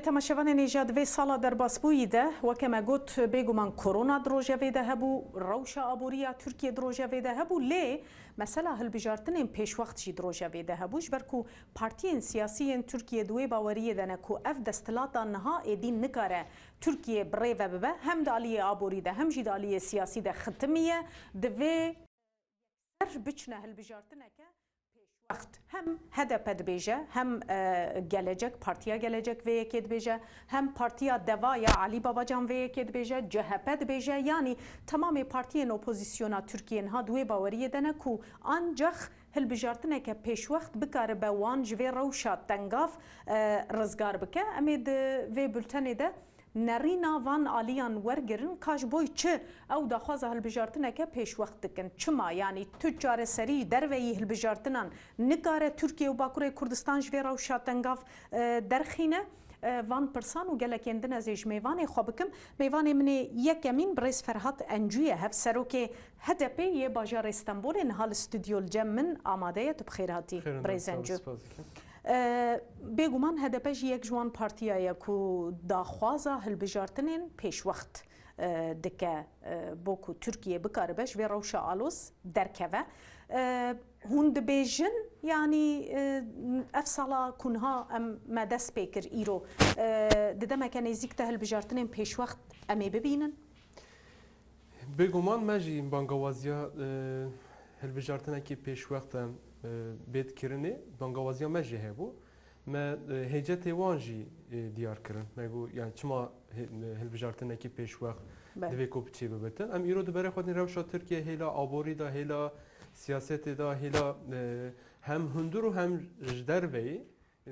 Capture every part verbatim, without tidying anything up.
Temaşevanên hêja, di vê sala derbasbûyî de, weke me got, bêguman korona di rojevê de hebû, rewşa aborî ya Tirkiyê di rojevê de hebû, lê mesela hilbijartinên pêşwext jî di rojevê de hebû, ji ber ku partiyên siyasî yên Tirkiyê di wê baweriyê de ne ku ev desthilata niha êdî nikare Tirkiye bi rê ve bibe, hem di aliyê aborî de hem jî di aliyê siyasî de xitimiye, divê yekser biçine hilbijartineke pêşwext. Hem H D P dibêje, hem, e, Gelecek, Partiya Gelecek vê yekê dibêje, hem Partiya Deva ya Alî Babacan vê yekê dibêje, C H P dibêje, yanî temamê partiyên opozisyona Tirkiyê niha di wê baweriyê de ne ku ancax hilbijartineke pêşwext bikaribe wan ji vê rewşa tengav, e, rizgar bike. Em ê di vê bultenê de nerîna van aliyan wergirin, ka ji bo çi ew daxwaza hilbijartineke pêşwext dikin. Çima? Yanî tu çareserî derveyî hilbijartinan nikare Tirkiye û Bakurê Kurdistan ji vê rewşa tengav, e, derxîne? E, van pirsan û gelekên din ez ê ji mêvanê xwe bikim. Mêvanê min ê yekemîn birêz Ferhat Encû ye, hevserokê H D P yê bajarê Stenbolê, niha li stûdyo li cem min amade ye. Tu bi xêr hatî, Xêr û birêz sağ ol, Encû. Spas dikim. E, bêguman H D P jî yek ji wan partiya ye ku daxwaza hilbijartinên pêşwext, e, dike, e, bo ku Tirkiye bikaribe ji vê rewşa aloz derkeve. E, hûn dibêjin, yanî, e, ev sala ku niha em me dest pê kir îro, e, di demeke nêzîk de hilbijartinên pêşwext em ê bibînin? Bêguman me jî bangawaziya, e, hilbijartinekî pêşwext em, e, bê dikirinê, bangawaziya me jî hebû. Me, e, hêcetê wan jî, e, diyar kirin. Me got, yani çima hi-, hilbijartinekî pêşwext Be. divê ku biçê bibitin. Em îro di berê xwe din rewşa Tirkiye hêla aborî de, hêla siyasetê de, hêla, e, hem hundir û hem ji derveyî, e,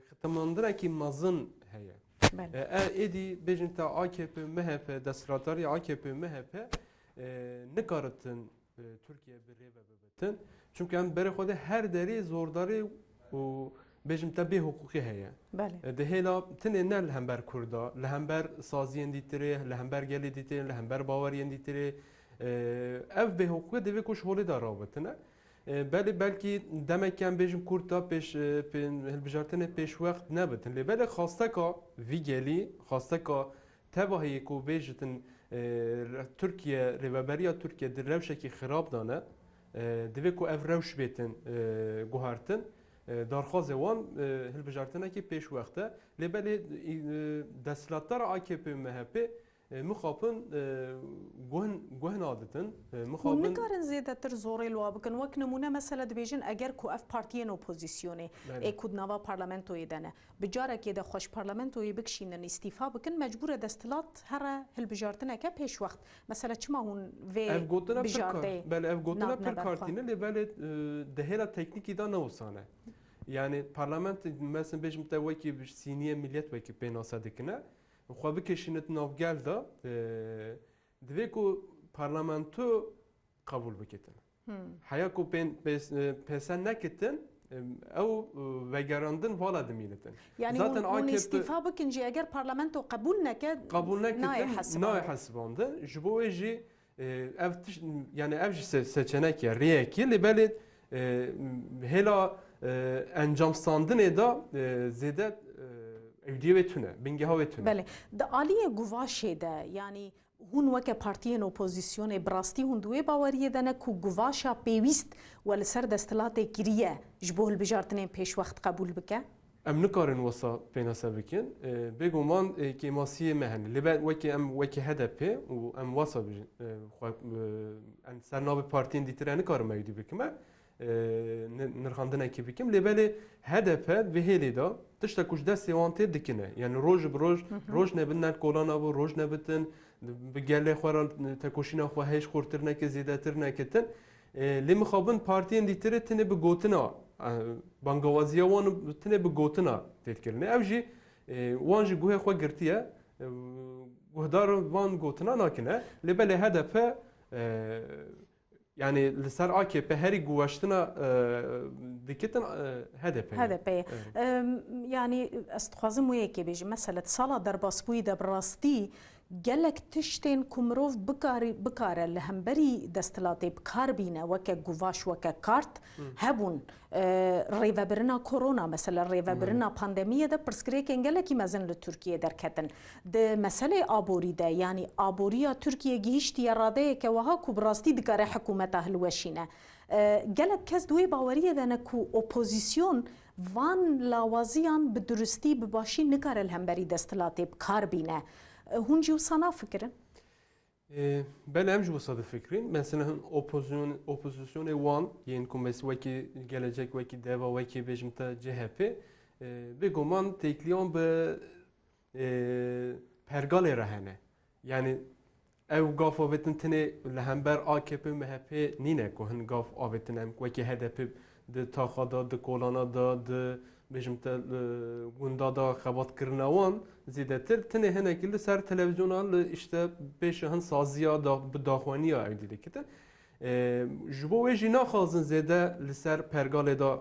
xitimandinekî mezin heye. Belê. E, e, êdî bêjin te A K P, M H P, desthilatdarî A K P, M H P, e, nikaritin, e, Tirkiye bi rê ve bibitin. Çunke em berê xwe de her derê zordarî û bêjim te bêhiqûqî heye. Belê. E, di hêla tinê ne li hember Kurda, li hember saziyên dîtirê, li hember gelê dîtirê, li hember baweriyên dîtirê, e, ev bêhiqûqî divê ku ji holê de rawitine. E, belê belkî demeke em bêjin kurt da pêş, e, pê-, hilbijartinê pêşwext nebitin. Lê belê xwasteka vî gelî, xwasteka tevahiyê ku bêjitin, e, re-, Tirkiye, rêveberiya Tirkiye di rewşekî xirab de ne, e, divê ku ev rewş bêtin, e, guhertin. E, darxwazê wan, e, hilbijartinekî pêşwext e. Lê belê, e, desthilatdara A K P û M H P, e, mixabin, e, guh-, guh naditin, e, Hûn mixabin nikarin zêdetir zorê li wa bikin. Wek nimûne, mesela dibêjin, eger ku ev partiyên opozîsyonê Belê. ê ku di nava parlamentoyê de ne, bi carekê de xwe ji parlamentoyê bikişînin, îstîfa bikin, mecbûr e desthilat here hilbijartineke pêşwext. Mesela çima hûn vê Ev gotina pir kar-, bijardeyê belê, ev gotina pir nabine berxwe? kartî ne, lê belê, e, di hêla teknîkî de ne wisa ne. Yani parlament, mesela bêjim te wekî bi sîniyê millet wekî pênase dikine, xwe bikişînit nav gel de, e, divê ku parlamento qebûl bikitin. Hmm. Heya ku pên-, pês-, e, pêse nekitin, e, ew, e, vegerandin vala dimînitin. Yani Zaten hûn, hûn A K P îstîfa bikin jî, eger parlamento qebûl neke, qebûl nekitin, nayê hesibandin. nayê hesibandin. Ji bo wê jî, e, ev tiş-, yani ev jî se-, seçenek ye, rêyekî, lê belê, e, hêla, e, encamstandinê de, e, zêde, e, ewdiyê wê tune, bingeha wê tune. Belê. Di aliyê guvaşê de, yani Hûn weke partiyên opozîsyonê bi rastî hûn di wê baweriyê de ne ku guvaşa pêwîst we li ser desthilatê kiriye ji bo hilbijartinên pêşwext qebûl bike? Em nikarin wisa pênase bikin. E, bêguman, e, kêmasiyê me hene. Lê be wekî em, wekî H D P û em wisa bijin, e, xwe, e, em ser navê partiyên dîtire nikarin me êdî bikime. e, ni-, nirxandinekî bikim. Lê belê H D P vê hêlê de tiştek ku ji destê wan tê dikine. Yani roj bi roj, Hı hı. roj nebin nel kolana bû, roj nebitin, bi gelê xwe re tekoşîna xwe hêj xurtir neke, zêdetir nekitin. E, lê mixabin partiyên dîtirê tinê bi gotina, e, bangawaziya wan tinê bi gotina têdkirinê. Ev jî, e, wan jî guhê xwe girtiye. E, guhdar van gotina nakine. Lê belê H D P, e, Yani li ser A K P herî guweştina, e, dikitin, e, H D P ye. H D P ye. Evet. Em, yani ez dixwazim wê yekê bêjim. Mesela di sala derbasbûyî de bi rastî Gelek tiştên ku mirov bikarî-, bikare li hemberî desthilatê bi kar bîne, weke guvaş, weke kart, hebûn. E, rêvebirina korona, mesela rêvebirina pandemiyê de pirsgirêkên gelekî mezin li Tirkiyê derketin. Di meselê aborî de, yanî aboriya Tirkiyê gihîştiye radeyeke wiha ku bi rastî dikare hikûmeta hilweşîne. E, gelek kes di wê baweriyê de ne ku opozîsyon van lawaziyan bi duristî, bi başî nikare li hemberî desthilatê bi kar bîne. E, hûn jî wisa nafikirin? Ê, belê, em jî wisa difikirîn. Mesela hin opozisyon-, opozisyonê wan yên ku mes-, wekî Gelecek, wekî Deva, wekî bêjim te C H P, ê, bêguman têkiliyan bi, ê, pergalê re hene. Yani ew gav avêtin tenê li hember A K P û M H P nîne ku hin gav avêtin em wekî H D P di taxa de, di kolana de, di bêjim te, e, gunda de xebatkirina wan zêdetir tenê hinekî li ser televîzyona li, işte, pêşihin saziya da, bi daxwaniya ew dî dikitin. E, ji bo wê jî naxwazin zêde li ser pergalê de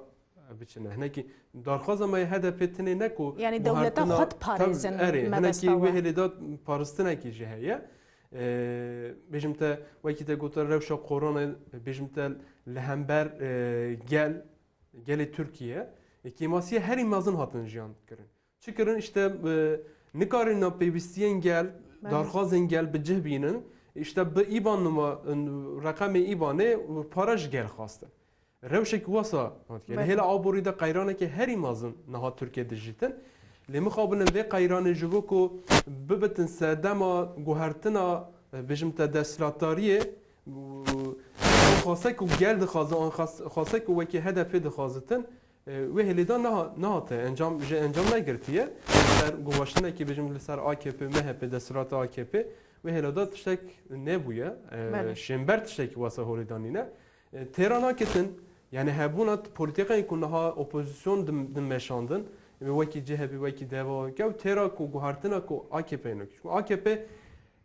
biçine. Hinekî darxwaza me yê H D P tenê ne ku Yani dewleta guhertina, xwe diparêzin tabii, erê, me hinekî besta wê we. Hêlê de paristinekî jî heye. E, bêjim te, wekî te gote rewşa koronayê, bêjim te li hember, e, gel, gelê Tirkiye, e, kêmasiyê herî mezin hatin jiyan kirin. Çi kirin? İşte, e, nikarîna pêwîstiyên gel, Belê. Darxwazên gel bi cih bînin. İşte bi îban numa, reqemê îbanê para ji gel xwastin. Rewşek wesa hat. Yani Belê. Hêla aborî de qeyraneke herî mezin niha Tirkiye dijîtin. Lê mixabin vê qeyranê ji bo ku bibitin sedema guhertina, e, bêjim te desthilatdariyê, û xwase ku gel dixwaze, an xas-, xwase ku wekî H D P dixwazitin, e, wê hêlê de neha-, nehate, encam, ji encam negirtiye. Li ser guvaştinekî, bêjim, li ser A K P, M H P, desthilatê A K P, wê hêla de tiştek nebûye. E, Belê. Şênber tiştekî wesa holê de nîne. E, têra naketin, yani hebûna t-, polîtîkayên ku niha opozîsyon dim-, dimeşandin, e, wekî C H P, wekî Deva, wekî ew têra ku guhertina ku A K P ne. Çünkü A K P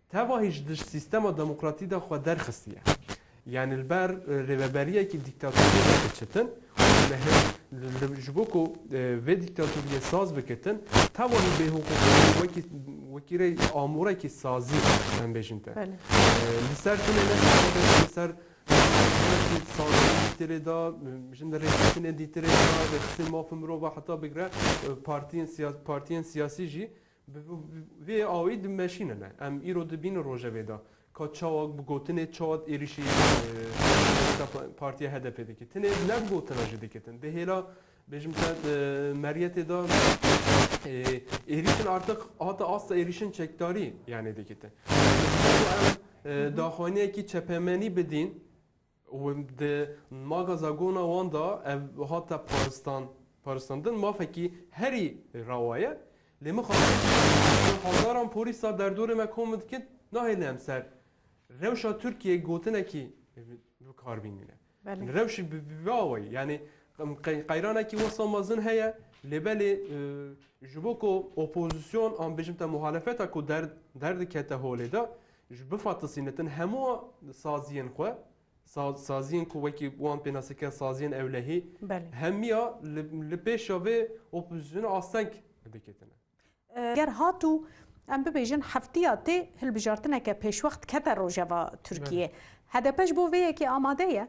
tevahî ji di sîstema demokratî de xwe derxistiye. Yani li ber, e, rêveberiyekî dîktatorî de diçitin, li, li, ji bo ku, e, vê dîktatoriyê saz bikitin, tevahî bêhiqûqî wekî, wekî rê amûrekî sazî em bêjin te. Belê. E, li ser tune ne li ser sazî dîtirê de, ji rêxistinê dîtirê de, rêxistinê mafê mirova heta bigre, e, partiyên siya-, partiyên siyasî jî bi, bi, bi vê awî dimeşînine. Em îro dibînin rojevê de. Ka çawa bi gotinê çawa êrîşî, e, partiya H D P dike. Tinê ne bi gotina jî dikitin. Di hêla, bêjim te, e, meriyetê de, e, êrîşin artık hata asta êrîşin çekdarî yani dikitin. Em, e, daxwaniyekî çepemenî bidîn, û di maga zagona wan de ev hate paristan-, paristandin, mafekî herî rawa ye. Lê min xwest hezaran polîsa derdorê me kom dikin, nahêlin em ser rewşa Tirkiyê gotinekî bi kar bînîne. Belê. Rewş bi, bi, bi awayî. Yani, qey-, qeyranekî wesa mezin heye, lê belê, e, ji bo ku opozîsyon, an bêjim te muhalefeta ku der-, derdikete holê de, ji bifatisînitin hemû saziyên xwe, Sa-, saziyên ku wekî wan pênaseke saziyên ewlehî Belê. Hemiya li, li pêşa vê opozîsyonê asteng diketine. Ger hat û em bibêjin heftiya tê hilbijartineke pêşwext kete rojeva Tirkiyê. Belê. H D P ji bo vê yekê amade ye?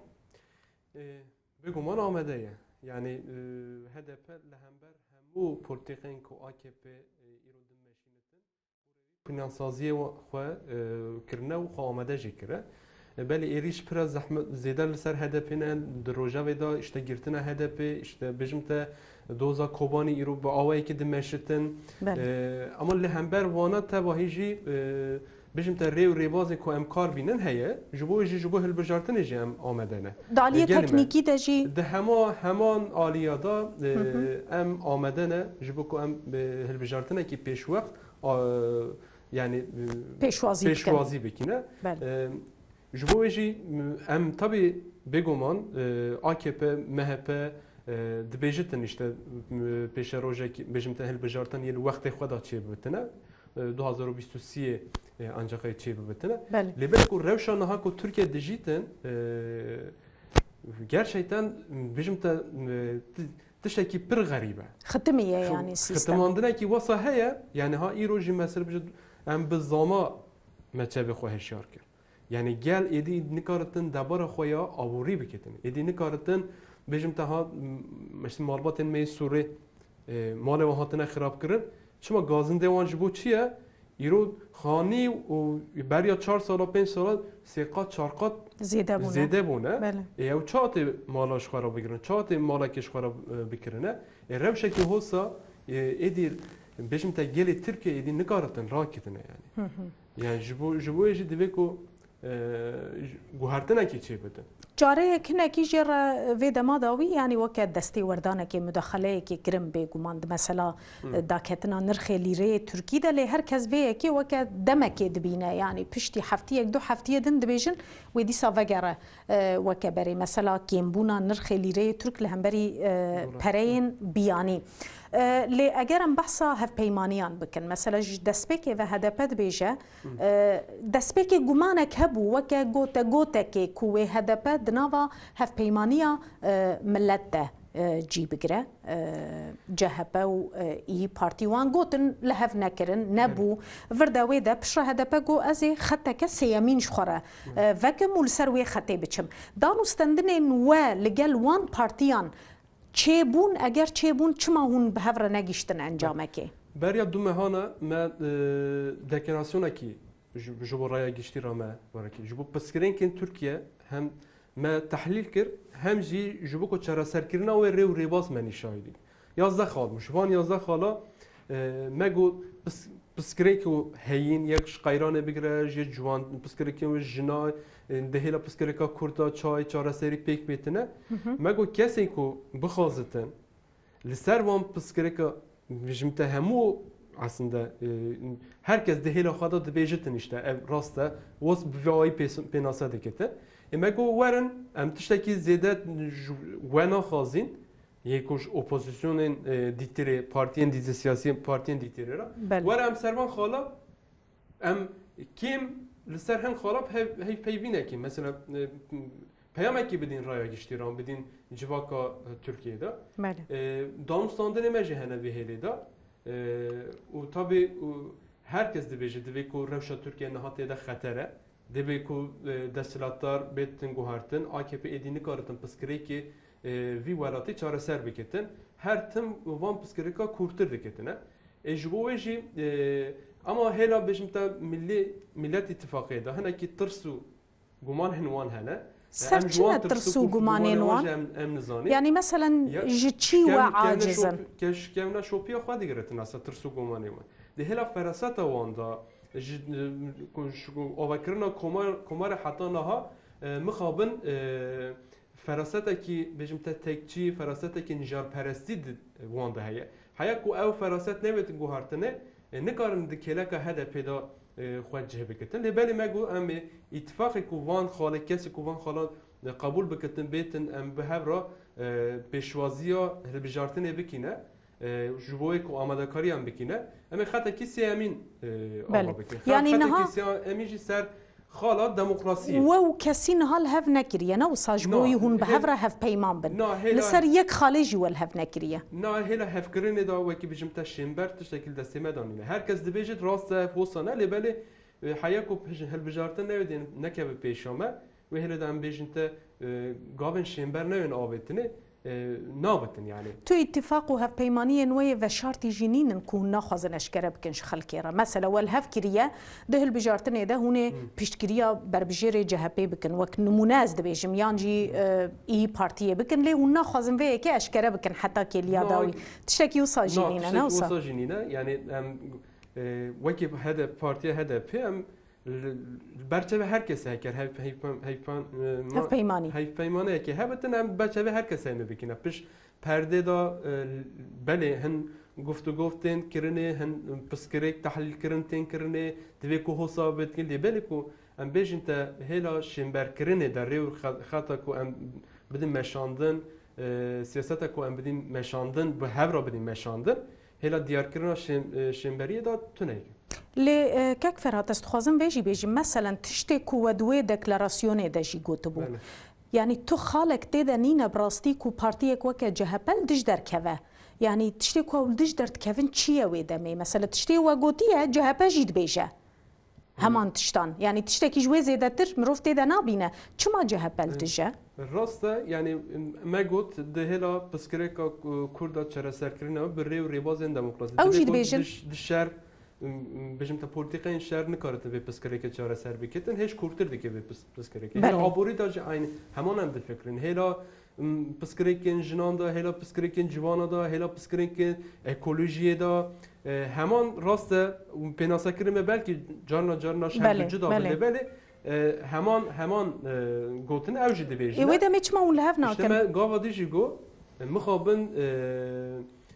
Ê, bêguman amade ye. Yanî, e, H D P li hember hemû polîtîkên ku A K P, e, îro dimeşînitin, Finansaziyê xwe, e, kirine û xwe amade jî kire. E, belê êrîş pir e zehmet, zêde li ser H D P ne, di rojevê de, işte, girtina H D P, işte, bêjim te, doza Kobanî îro bi awayekî dimeşitin. Belê. E, ama li hember wana tevahî jî, e, bêjim te, rê û rêbazê ku em kar bînin heye, ji bo jî, ji bo hilbijartinê jî em amade ne. Di aliyê E, gelî me. Teknîkî de jî Di hema, heman aliya de, e, Hı hı. Em amade ne, ji bo ku em, e, hilbijartinekî pêşwext a, yani, e, Pêşwazî bikin. Pêşwazî bikine. Belê. E, ji bo wê jî, m, em tabii bêguman, e, A K P, M H P, e, dibêjitin işte, m, pêşerojekî, bêjim te hilbijartin yên wextê xwe de çêbibitine. E, du hazar û bîst û sê, e, ancaq çêbibitine. Belê. Lê belê ku rewşa niha ku Tirkiye dijîtin, e, gerçekten, bêjim te, e, ti-, Tiştekî pir xerîb e. Xitimî ye Xi-, yanî sîstem. Xitimandinekî wesa heye, yanî ha îro jî mesela bijî em bi zama me çavê xwe hişyar kir. Yani gel êdî nikaritin debara xwe ya aborî bikitin. Êdî nikaritin bêjim te ha, m-, işte malbatên me yê Sûrê, e, malê wan hatine xirabkirin. Çima gazindê wan ji bo çi ye? Îro xanî û beriya çar sala, pênc sala sê qat, çar qat Zêde bûne. Zêde bûne. Belê. Ê ew çawa tê mala ji xwe re bigirin? Çawa tê malekê ji xwe re, e, bikirine? Ê rewşekî hosa, e, êdî bêjim te gelê Tirkiye êdî nikaritin rakitine yani. Hı hı. Yani ji bo, ji bo wê jî divê ku, e, guhertinekî çêbidin. Careyek hinekî jê re vê dema dawî, yanî weke destêwerdanekê, mudaxeleyekê kirin bêguman di mesela, Hmm. e, daketina nirxê lîreyê Tirkî de, lê her kes vê yekê weke demekê dibîne. Yanî piştî heftiyek, du heftiyê din dibêjin wê dîsa vegere, e, weke berê. Mesela kêmbûna nirxê lîreyê Tirk li hemberî, e, Dolar. pereyên biyanî. E, lê eger em behsa hevpeymaniyan bikin, mesela ji destpêkê ve H D P dibêje, E, destpêkê gumanek hebû, weke gote gotekê ku wê H D P di nava hevpeymaniya, e, milet de, e, cî bigire. E, C H P û, e, İYİ Partî wan gotin li hev nekirin, nebû. Vir de wê de piştre H D P got, ez ê xeteke sêyemîn ji xwe re, e, vekim û li ser wê xetê biçim. Dan û stendinên we li gel wan partiyan çêbûn, eger çêbûn, çima hûn bi hev re negihiştin encamekê? Beriya du mehana me, e, deklarasyonekî ji, ji bo raya giştî re me werekî. Ji bo pirsgirêkên Tirkiye hem me tehlîl kir, hem jî ji bo ku çareserkirina wê rê û rêbaz me nîşanî dît. Yazdeh xal bû. Ji van yazdeh xala, e, me got pis-, pirsgirêk û heyîn, yek ji qeyranê bigire, ji ciwan pirsgirêkên wê jina, e, di hêla pirsgirêka Kurda çayê çareserî pêk bêtine. Hı hı. Me got kesên ku bixwazitin, Li ser van pirsgirêka bijim te hemû aslında, e, her kes di hêla xwe de dibêjitin işte ev rast e, wes bi vî awayî pês-, pênase dikitin. Ê me got werin, em tiştekî zêde ji we naxwazîn, yê ku ji opozisyonên, e, dîtirê, partiyên dîtî siyasî, partiyên dîtirê re. Belê. Were em ser van xala Em kêm li ser hin xala hev-, hevpeyvînekê, mesela, e, peyamekê bidîn raya giştî re, bidîn civaka, e, Tirkiyê de. Belê. E, danûstandinê me jî hene vê hêlê de. E, û tabî, û her kes dibêje, divê ku rewşa Tirkiye niha tê de xeter e. Divê ku, e, desthilatdar bêtin guhertin, A K P êdî nikaritin pirsgirêkê, e, vî welatê çareser bikitin. Her tim van pirsgirêka kûrtir dikitine. Ê, ji bo wê jî, e, ama hêla bêjim te Millî, Millet Îtifaqê de hinekî tirs û guman hin wan hene. Ser çi ne tirs û gumanên wan? Em, em nizanî. Yanî meselen ji çî we aciz in? Şikevna şopiya xwe digiritin asa tirs û gumanê wan. Di hêla feraseta wan de, ji, ku, ji ku avakirina komar, komarê heta niha, e, mixabin, e, ferasetekî, bêjim te tekçî, ferasetekî nijarperestî di wan de heye. Heya ku ew feraset nebêtin guhartine, e, nikarin di kêleka H D P de, e, xwe cih bikitin. Lê belê me got em ê îtifaqê ku van xalê, kesê ku van xala, e, qebûl bikitin, bêtin em bi hev re, e, pêşwaziya hilbijartinê bikîne. E, ji bo wê ku amadekariyan bikîne, em ê xetekî sêyemîn, e, ava bikin. Belê. Yanî niha xetekî sêyemîn jî ser xala demokrasiyê. We û kesî niha li hev nekiriye, ne wisa ji bo wî hûn bi hev re hevpeyman bin. Li ser yek xalê jî we li hev nekiriye. Na hêla hevkirinê de wekî bijim te şênber tiştekî li destê me de nîne. Her kes dibêje rast e, ev hosa ne, lê belê, e, heya ku hilbijartin newêdên nekeve pêşa me, wê hêlê de em bêjin te, e, gavên şênber newên avêtinê, e, nabitin yani. Tu îtîfaq û hevpeymaniyên we yê veşartî jî nînin ku hûn naxwazin eşkere bikin ji xelkê re. Mesela we li hev kiriye, di hilbijartinê de hûn ê piştgiriya berbijêrê C H P bikin. Wek nimûne ez dibêjim, yan jî, e, İYİ Partiyê bikin, lê hûn naxwazin vê yekê eşkere bikin heta kêliya dawî. Tiştekî wisa jî nîne, ne wisa? Tiştekî wisa jî nîne. Yani em, e, wekî H D P, partiya H D P em Li, li ber çavê her kesê heke hev-, hevpeyman-, hevpeyman-, e, ma-, Hevpeymanî. Hevpeymaniyeke hebitin em ber çavê her kesê em ê bikine. Pişt perdê de, e, belê hin guftûgov tên kirinê, hin pirsgirêk tehlîlkirin tên kirinê, divê ku hosa bê dikin. Lê belê ku em bêjin te hêla şênberkirinê de rê û xe-, xeta ku em bidin meşandin, e, siyaseta ku em bidin meşandin, bi hev re bidin meşandin, hêla diyarkirina şên-, e, şênberiyê de tune ye. Lê, e, kek Ferhat, ez dixwazim vê jî bêjim, meselen, tiştê ku we di wê deklarasyonê de jî gotibû. Belê. Yanî tu xalek tê de nîne bi rastî ku partiyek weke C H P li dij derkeve. Yanî tiştê ku ew li dij derdikevin çi ye wê demê? Mesela tiştê we gotiye, C H P jî dibêje. Heman tiştan. Yani tiştekî ji wê zêdetir mirov tê de nabîne. Çima C H P li dij e? Rast e, yani me got di hêla pirsgirêka Kurda çareserkirinê bi rê û rêbazên demokrasî. Ew jî dibêjin. Di şer, bêjim te, polîtîkayên şer nikaritin vê pirsgirêkê çareser bikitin, hêj kûrtir dike vê pirsgirêkê. Hêla aborî de jî aynî heman em difikirin. Hêla pirsgirêkên jinan de, hêla pirsgirêkên civana de, hêla pirsgirêkên ekolojiyê de, e, heman rast e, pênasekirin me belkî carna carna şer cuda be, lê belê, e, heman, heman, e, gotin ew jî dibêjin. Ê wê demê çima hûn li hev nakin? Îşte me gava dî jî got, e, mixabin,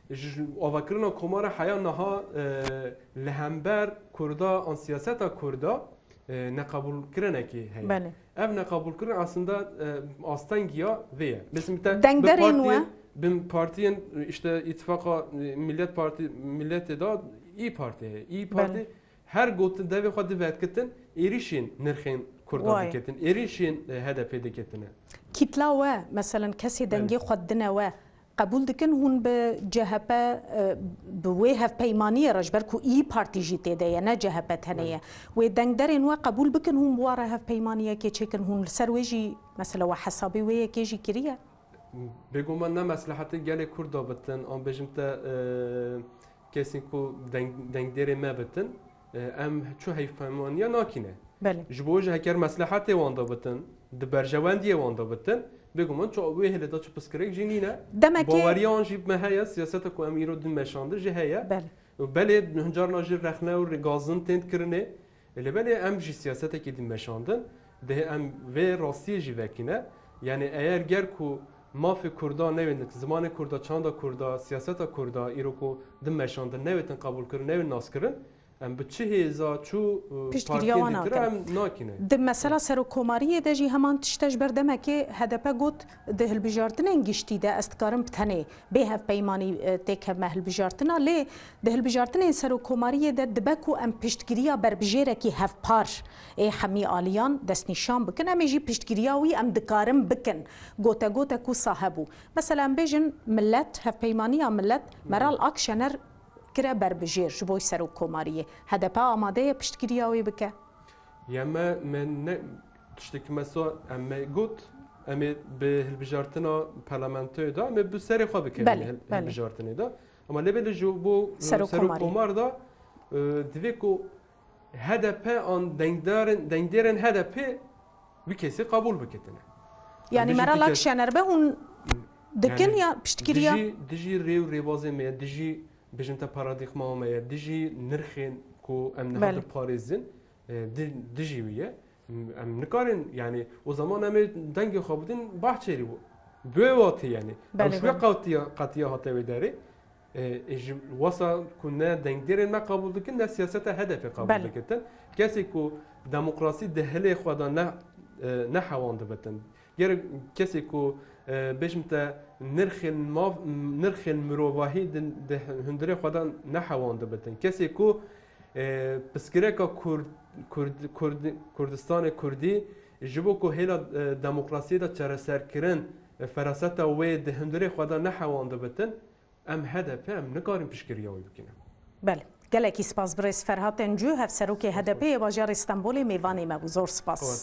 e, ji avakirina Komara heya niha, e, li hember Kurda an siyaseta Kurda, e, neqebûlkirinekî heye. Belê. Ev neqebûlkirin aslında, e, astengiya vê ye. Mesela te bi Dengderên partiyên, we? Bi partiyên, işte, îtifaqa, e, Millet Parti, Milletê de, İYİ Parti heye. İYİ Parti, belê, her gotin devê xwe divetkitin, êrîşên nirxên Kurda, vay, diketin, êrîşên, e, H D P diketine. Kitla we, meselen, kesê, belê, dengê xwe dine we, qebûl dikin hûn bi C H P, e, bi wê hevpeymaniyê re, ji ber ku İYİ Partî jî tê de ye, ne C H P tenê ye. Belê. Wê dengderên we qebûl bikin hûn bi wan re hevpeymaniyekê çêkin, hûn li ser wê jî, mesela, we hesabê wê yekê jî kiriye? Bêguman ne meslehetê gelê Kurda bitin, an bêjim te, e, kesên ku deng-, dengdêrê me bitin, e, em çu hevpeymaniya nakîne. Belê. Ji bo wê jî heker meslehetê wan de bitin, di berjewendiyê wan de bitin, bêguman çu wê hêlê de çu pirsgirêk jî nîne. Demekê baweriya wan jî me heye, siyaseta ku em îro din meşandin jî heye. Belê. Belê, carna jî rexne û gazin tên kirinê. Lê belê em jî siyasetekî din meşandin. Dihê em vê rastiyê jî vekîne. Yani eger ger ku mafê Kurda newên, zimanê Kurda, çanda Kurda, siyaseta Kurda îro ku din meşandin, newêtin qebûlkirin, newên naskirin, em bi çi hêza, çu, e, piştgiriya wan nakin, em nakîne. Di mesela serokkomariyê de jî heman tişt e, ji ber demekê H D P got, di hilbijartinên giştî de ez dikarim bi tenê bê hevpeymanî, e, têkevme hilbijartina, lê di hilbijartinên serokkomariyê de dibe ku em piştgiriya berbijêrekî hevpar ê hemî aliyan destnîşan bikin, em ê jî piştgiriya wî em dikarin bikin. Gote gote ku sahe bû. Mesela em bêjin Millet, Hevpeymaniya Millet, Meral Akşener kire berbijêr ji bo serokkomariyê. H D P amade ye piştgiriya wê bike? Ya me, me ne tiştekî me so, em me got, em ê bi hilbijartina parlamentoyê de, em ê bi serê xwe bikevin, belê, hil-, belê, hilbijartinê de. Ama lê belê ji bo, e, serokkomarê, serokkomar de, e, divê ku H D P an dengdarên, dengdêrên H D P wî kesê qebûl biketine. Yani Meral Akşener be hûn dikin, yani, ya piştgiriya? Dijî, dijî rê û rêbazê me ye, dijî, bêjin te, paradîgma me ye, dijî nirxên ku em niha, belê, diparêzin, e, di-, dijî wî ye. Em nikarin, yani, o zaman em ê dengê xwe bidin Bahçelî. Bi wê watê, yani. Ew, belê, ji wê, belê, qetiya, qetiya hate wê derê. E, e, ji wesa ku ne dengdêrên me qebûl dikin, ne siyaseta H D P qebûl, belê, dikitin. Kesê ku demokrasî di hilê xwe de ne, e, ne hewand dibitin. Gerek kesê ku, e, bêjim te nirxên mav-, nirxên mirovahî di, di hundirê xwe de ne hewand dibitin. Kesê ku, e, pirsgirêka Kurd, Kurd, Kurd, Kurdistanê Kurdî ji bo ku hêla, e, demokrasiyê de çareserkirin, e, feraseta wê di hundirê xwe de ne hewand dibitin, em H D P em nikarin piştgiriya wî bikine. Belê. Gelekî spas birêz Ferhat Encû, hevserokê H D P yê bajarê Stenbolê, mêvanê me bû. Zor spas.